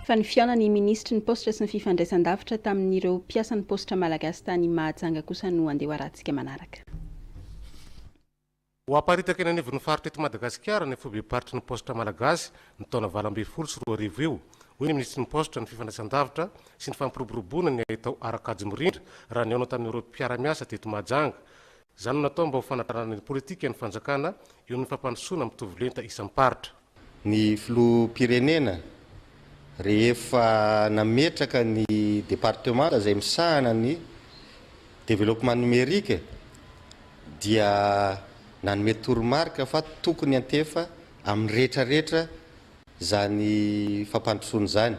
Fa ny fihaonan'ny minisitry ny paositra sy ny fifandraisan-davitra tamin'ireo mpiasan'ny paositra malagasy tany Mahajanga kosa no andeha ho arahantsika manaraka. Ho aparitaka eny anivon'ny faritra eto Madagasikara ny foibem-paritry ny paositra malagasy ny taona 2018 io, hoy ny minisitry ny paositra, ny fifandraisan-davitra sy ny fampiroboroboana ny haitao ara-kajy mirindra raha nihaona tamin'ireo mpiara-miasa teto Mahajanga. Izany no natao mba ho fanatrarana ny politikan'ny fanjakana eo amin'ny fampandrosoana mitovy lenta isam-paritra. Ny filoham-pirenena rehefa nametraka ny departemanta izay misahana ny développement numérique dia nanome toromarika fa tokony hiantefa amin'ny rehetrarehetra izany fampandrosoana izany.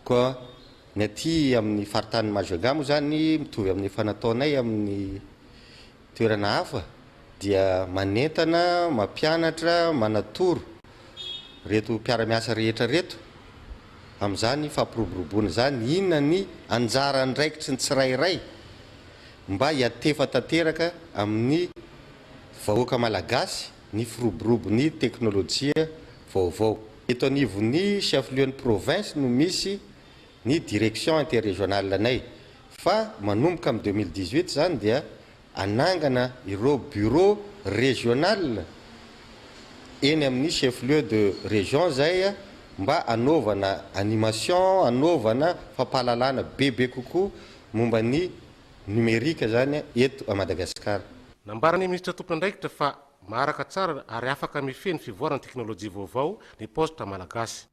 Koa ny aty amin'ny faritanin'i Majunga moa izany mitovy amin'ny efa nataonay amin'ny toerana hafa dia manentana, mampianatra, manatoro ireto mpiara-miasa rehetra ireto amin'izany fampiroboroboana izany, inona ny anjara andraikitry ny tsirairay mba hiantefa tanteraka amin'ny vahoaka malagasy ny firoborobon'ny teknolojia vaovao. Eto anivon'ny chef-lieu-n'ny province no misy ny direction interrégionale anay fa manomboka amin'ny 2018 izany dia hanangana ireo bureau régional eny amin'ny chef-lieu de région izay mba hanaovana animation, hanaovana fampahalalana bebe kokoa momba ny numérique izany eto Madagasikara. Nambaran'ny minisitra tompon'andraikitra fa maharaka tsara ary afaka mifehy ny fivoaran'ny teknolojia vaovao ny paositra malagasy.